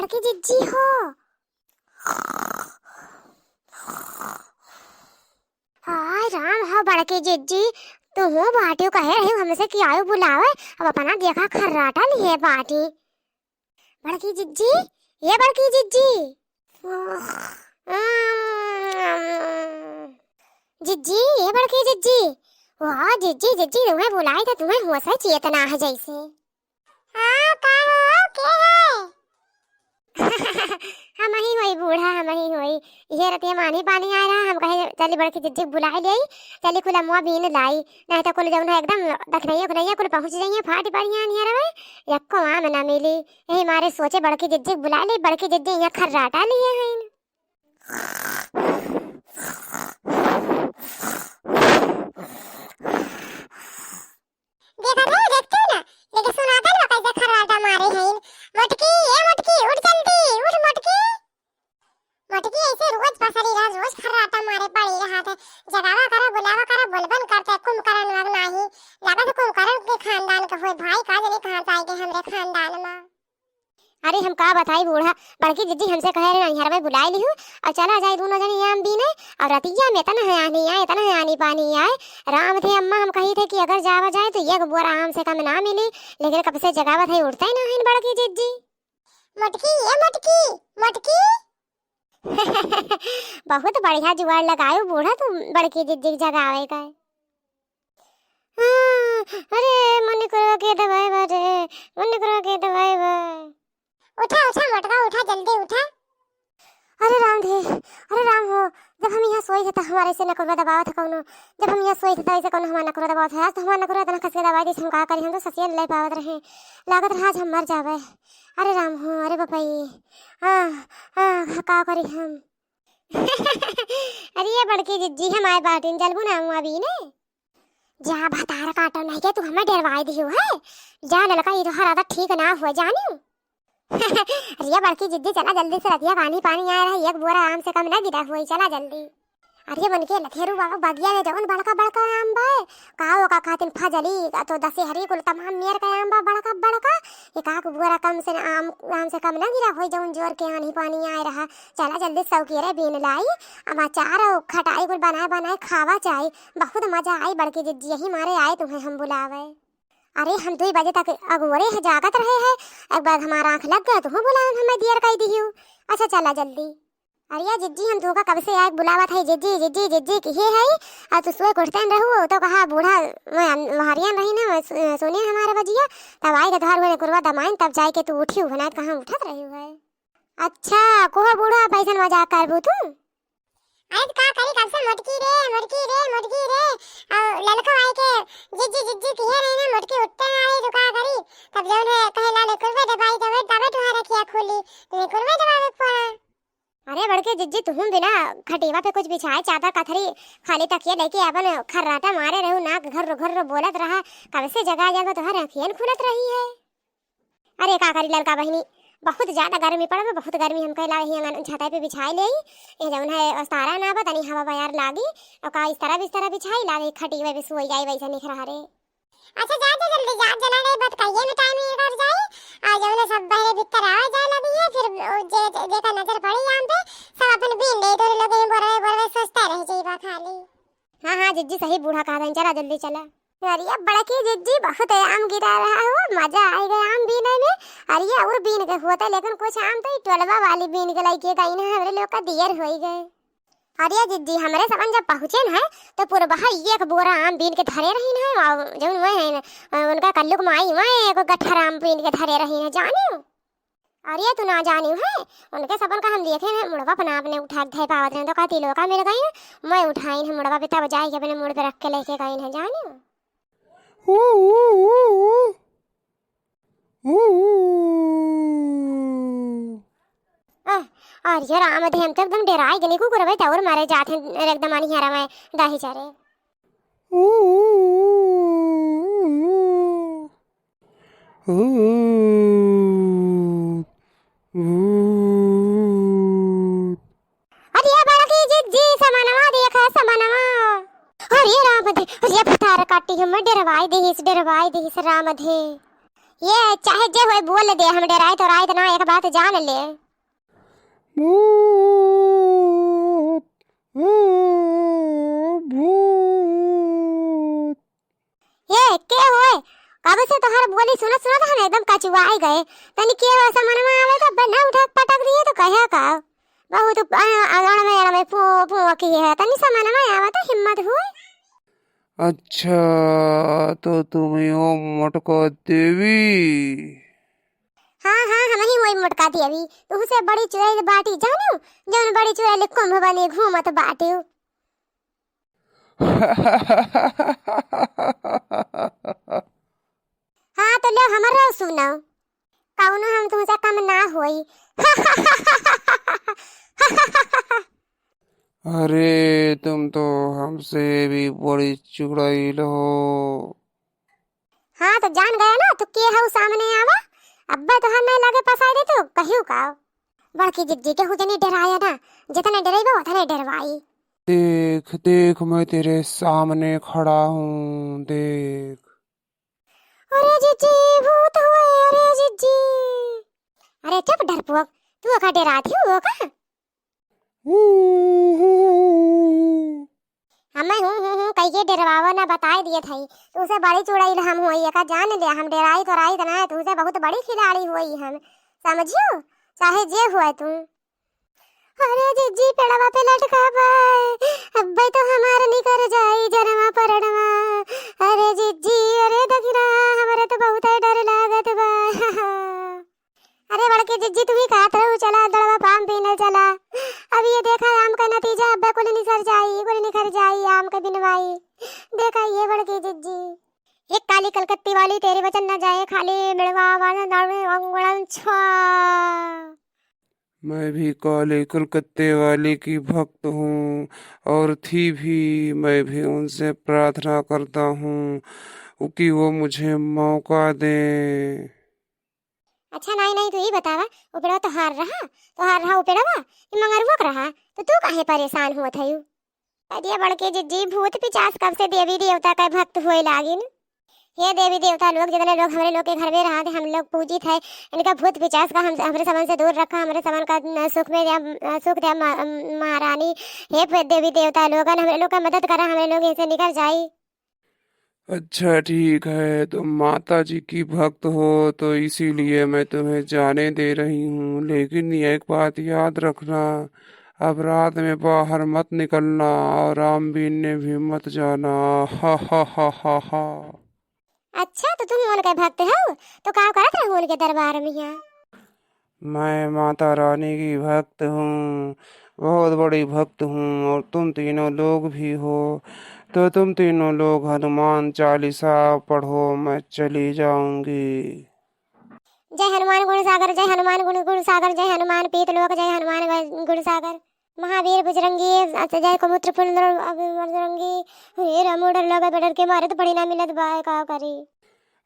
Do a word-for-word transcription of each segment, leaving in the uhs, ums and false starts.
बड़की जिज्जी हो। हाय राम, हो बड़की जिज्जी, तुहूँ बाटिउ, कहे रही हमसे कि आयो बुलावे, अब अपना देखा खर्राटा लिहे बाटी। बड़की जिज्जी, ये बड़की जिज्जी। जिज्जी, ये बड़की जिज्जी। वाह जिज्जी, जिज्जी तुम्हें बुलाई तो तुम्हें होश है, चेतना है जैसे। हाँ, का हो, के है? हमही होई बूढ़ा, हमही होई। इहे रतिया मानी पानी आए रहा, हम कहे चली बड़की जिज्जी बुलाई लेई, चली कुल अमुआ बीन लाई, नहीं तो कुल जौन है एकदम दखनैया उखनैया कुल पहुँच जाइए, फाट पड़िया नियर में, यक्को आम ना मिली। यही मारे सोचे बड़की जिज्जी बुलाई लेई, बड़की जिज्जी यहाँ खर्राटा लिए हैं। देखत है, देखते हो ना, लेकिन सुनाता ना कैसे खर्राटा मारे हैं। मोटकी, ए मोटकी, उठ जल्दी, उठ मोटकी। मोटकी ऐसे रोज पसरी रहा, रोज खर्राटा मारे पड़ी रहा थे। जगावा करा, बुलावा करा, बोलबन करते, कुंभकर्ण वग नाही। लागत कुंभकर्ण के खानदान का होए भाई, का जने कहाँ जाए के हमरे खानदान में। अरे हम का बताई बूढ़ा, बड़की जिज्जी हमसे कहे रहे नैहर में बुलाई लिहू, और चला जाए दोनों जने आम बीने, और रतिया में इतना है आनी आए, इतना है आनी पानी आए। राम थे अम्मा हम कही थे कि अगर जावा जाए तो एक बोरा आम से कम ना मिली, लेकिन कब से जगावत है उठते ही ना है बड़की जिज्जी। मोटकी, ए मोटकी, मोटकी। बहुत बढ़िया जुगाड़ लगायो बूढ़ा तू बड़की जिज्जी के जगावे का। हाँ, अरे, मुन्नी कुरवा के दवाई बा रे, मुन्नी कुरवा के दवाई बा। उठा, उठा, मोटका, उठा, जल्दी उठा। अरे राम रे, अरे राम हो, जब हम यहाँ सोई थे त हमारे से नकुरवा दबावत है कौनो, जब हम यहाँ सोई थे त ऐसे कौनो हमार नकुरवा दबावत है, आज तो हमार नकुरवा इतना खस के दबाई दी, हम का करी, हम तो ससिया ले पावत रहे, लागत रहा आज हम मर जावे। अरे राम हो, अरे बपई, हाँ, हाँ, का करी हम। अरे ये बड़की जिज्जी, हम आए बाटिन, जलबू ना हुआ अभी ने। जा भतार काटो नहीं के तू हमें डरवाए दियो है। जा ललका, ई तोहर आदत ठीक ना हुआ जानियो। अरे बड़की जिज्जी, चला जल्दी से, रतिया पानी पानी आए रहे, एक बोरा आम से कम ना गिरा हुई, चला जल्दी। अरे मन के लथेरू बाबा, बगिया में जवन बड़का बड़का आम बा, का ओका खातिन फजली, आ तो दशहरी कुल तमाम मेर का आम बा, बड़का बड़का। एक आक बोरा कम से आम, आम से कम ना गिरा होई, जवन जोर के आनी पानी आए रहा। चला जल्दी सौकेरे बीन लाई, अब अचार और खटाई कुल बनाए बनाए खावा चाही। बहुत मजा आई बड़की जिज्जी, यही मारे आए तुम्हें हम बुलावे। अरे हम दुई बजे तक अगोरे है, जागत रहे है, एक बार हमारा आँख लग गया, तुहूँ बुलावे में हमें देर कर दियो। अच्छा चला जल्दी। अरे जिज्जी, हम तोका कब से आए बुलावत है, जिज्जी, जिज्जी, जिज्जी किहे है? आ तू सोए के उठते न रहू, तो कहा बूढ़ा, मैं अन-, वहरियन रही ना, मैं सु-, सुने हमारे बजिया, तब आई के तोहार हुए कुरवा दमाइन, तब जाए के तू उठी हो, ना तो कहाँ उठत रही है। अच्छा, कोह बूढ़ा, पैसन मजाक करबू तू? अरे तो का करी, कब से मोटकी रे, मोटकी रे, मोटकी रे, और ललको आई के जिज्जी, जिज्जी किहे रही ना, मोटकी उठते ना आई, तो का करी? तब जौन है, कहे लाले कुरवा दबाई, तबे, तबे तुम्हारा खिया खुली, तुम्हें कुरवा दबावे के पड़ा। अरे बड़के जिज्जी, तुहूँ बिना खटिवा पे कुछ बिछाए, चादर कथरी, खाली तकिया लेके अपन खर्राटा मारे रहू, नाक घर्र घर्र बोलत रहा, कब से जगा जगा तोहर अँखियन खुलत रही है। अरे का करी ललका बहिनी, बहुत ज्यादा गर्मी पड़ल बा, बहुत गर्मी, हम कहला यही आँगन छते पे बिछाई लेई, ये जौन है अस्तारा ना बा, तनी हवा बयार लागी, और का इस्तरा बिस्तरा बिछाई लागे, खटिवा पे सोई जाई, वैसे निखरा रे। अच्छा, जा तो जल्दी, जा, जना रे, बतकहिए में टाइम निकर जाई। आ जौन सब बहरे भीतर आवे जाए लगी है, फिर ओ जे, जे, जेकर नजर पड़ी आम पे, सब अपन बीन ले, तोरे लोग यहीं बोरवे, बोरवे सोचते रह जाइबा खाली। हाँ, हाँ, जिज्जी सही बूढ़ा कहा था, चला जल्दी चला। अरे बड़की जिज्जी, बहुत आम गिरा रहा हो, मजा आए गए आम बीने में। अरे और बीन के होते, लेकिन कुछ आम तो ई टोलवा वाली बीन के लइके गई ना, हमरे लोग का दियर होई गए। अरे जिज्जी, हमरे सबन जब पहुँचे न है, तो पुरबहा एक बोरा आम बीन के धरे रही न है, और जौन वह है न, उनका कल्लुक माई वह एक गट्ठर आम बीन के धरे रही न, जानियो? अरे तू ना जानियो है, उनके सबन का हम देखे न, मुड़वा अपना आपने उठा के धरे पावत रहे, तो का तिलोका मिल गई न, मैं उठाई न मुड़वा पे, तब जाए के अपने मुड़ पे रख के लेके गई न, जानियो? आह, अरे राम, देह हम तो एकदम डेराई गनी, कुकुर भाई दौड़ मारे जात हैं, एकदम अनिहारा में दाही चारे। अरे ये बड़की जिज्जी, समनवा देखा, समनवा। अरे राम दे, अरे भतार काटी हम, डरवाई देहिस, डरवाई देहिस राम दे। ये चाहे जे होए बोल दे, हम डेराइत ओराइत ना, एक बात जान ले। भूत, ओ, भूत। ये के होए? कब से तोहर बोली सुनत सुनत हम एकदम कचुआई गए। तनी के हो समन में आवे तो बन्ना उठा के पटक दिए तो कहे का? बहुत अ-, अ-, अड़मे अड़मे फू फू की है। तनी समन में आवे तो हिम्मत हुई। अच्छा, तो तुम ही हो मोटका देवी? हाँ, हाँ, हम ही वही मोटका देवी। तुहसे बड़ी चुड़ैल बाटी जानू, जौन बड़ी चुड़ैल कुंभ बने घूमत बाटी। हाँ, तो ले हमरो सुनाओ, कौनो हम तुमसे कम ना होई। अरे, तुम तो हमसे भी बड़ी चुड़ैल हो। हाँ, तो जान गया ना, तू के हऊ सामने आवा। अब्बे तोहर नहीं लगे पसाई दे तू, कहियो का। बड़की जिज्जी के हुजनी डराया ना, जितने डरेबो उतने डरवाई। देख, देख, मैं तेरे सामने खड़ा हूँ, देख। अरे जिज्जी, भूत हुए, अरे जिज्जी। अरे चुप डरपोक, तू ओका डरात ही हो का? हम्म, हम्म, हम्म, हम्म। हमें हूँ, हूँ, हूँ, कहिए डरवावा ना, बताए दिए थाई। तुमसे बड़ी चुड़ैल हम होई, एका जान ले, हम डेराई तोराई तना है, तुमसे बहुत बड़ी खिलाड़ी होई हम, समझियो, चाहे जे हुए तू। अरे जिज्जी, पेड़वा पे लटका बाय, अब्बे तो हमार निकर जाई जनवा परणवा। अरे जिज्जी, अरे दखिना, हमरे तो बहुत डर लागत बा। अरे बड़की जिज्जी, तू ही कहत रहू, चला दड़वा पाम बीनल चला। अब ये देखा आम का नतीजा, अब्बे कुल निसर जाई, कुल निखर जाई आम का बिनवाई। देखा ये बड़की जिज्जी। एक काली कलकत्ती वाली, तेरे वचन न जाए खाली, मिलवा वाला नामे अंगुड़न छुआ। मैं भी काली कलकत्ते वाली की भक्त हूँ और थी भी, मैं भी उनसे प्रार्थना करता हूँ कि वो मुझे मौका दें। अच्छा, नाई, नाई, तू ही बतावा, उ पेड़वा तोहार रहा, तोहार रहा उ पेड़वा कि मंगरुआ के रहा, तो तू काहे परेशान हुआ थयू? अरे बड़की जिज्जी, भूत पिचास कब से देवी देवता का भक्त होए लागिन? हे देवी देवता लोग, जितने लोग हमरे लोग के घर में रहत हैं, हम लोग पूजित है, इनका भूत पिचास का हम, हमरे समन से दूर रखा, हमरे समन का न सुख में द्या, न सुख द्या मा-, महारानी। हे प-, देवी देवता लोगन, हमरे लोग का मदद करा, हमरे लोग इनसे निकर जाई। अच्छा ठीक है, तुम माता जी की भक्त हो तो इसीलिए मैं तुम्हें जाने दे रही हूँ, लेकिन एक बात याद रखना, अब रात में बाहर मत निकलना और आम बीनने भी मत जाना। हा हा हा हा हा। अच्छा, तो तुम उनके भक्त हो, तो का करत रहू उनके दरबार में यहाँ? मैं माता रानी की भक्त हूँ, बहुत बड़ी भक्त हूँ, और तुम तीनों लोग भी हो, तो तुम तीनों लोग हनुमान चालीसा पढ़ो, मैं चली जाऊंगी। जय हनुमान गुण सागर, जय हनुमान गुण, गुण सागर, जय हनुमान पीत लोक, जय हनुमान ग-, गुण सागर। महावीर बजरंगी, जय कुमुत्र पुनर बजरंगी। हे रामो, डर लगा, डर के मारे तो पड़ी ना मिलत बा, का करी?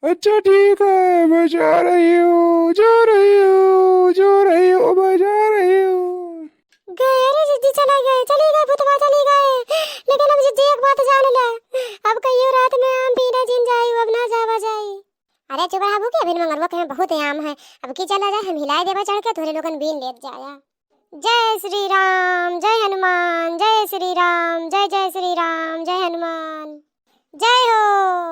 अच्छा ठीक है, मैं जा रही हूँ, जा रही हूँ, जा रही हूँ, मैं जा रही हूँ। गए रे जिज्जी, चले गए, चली गए भूतवा, चली गए। लेकिन अब जिज्जी एक बात जान ले, अब कहियो रात में आम बीने जिन जाई, अब ना जावा जाई। अरे चुप रहा भूकी, अभी मंगरुआ के में बहुत आम है, अब की चला जाए, हम हिलाए देबा चढ़ के, तोहरे लोगन बीन लेत जाया। जय श्री राम, जय हनुमान, जय श्री राम, जय जय श्री राम, जय हनुमान, जय हो।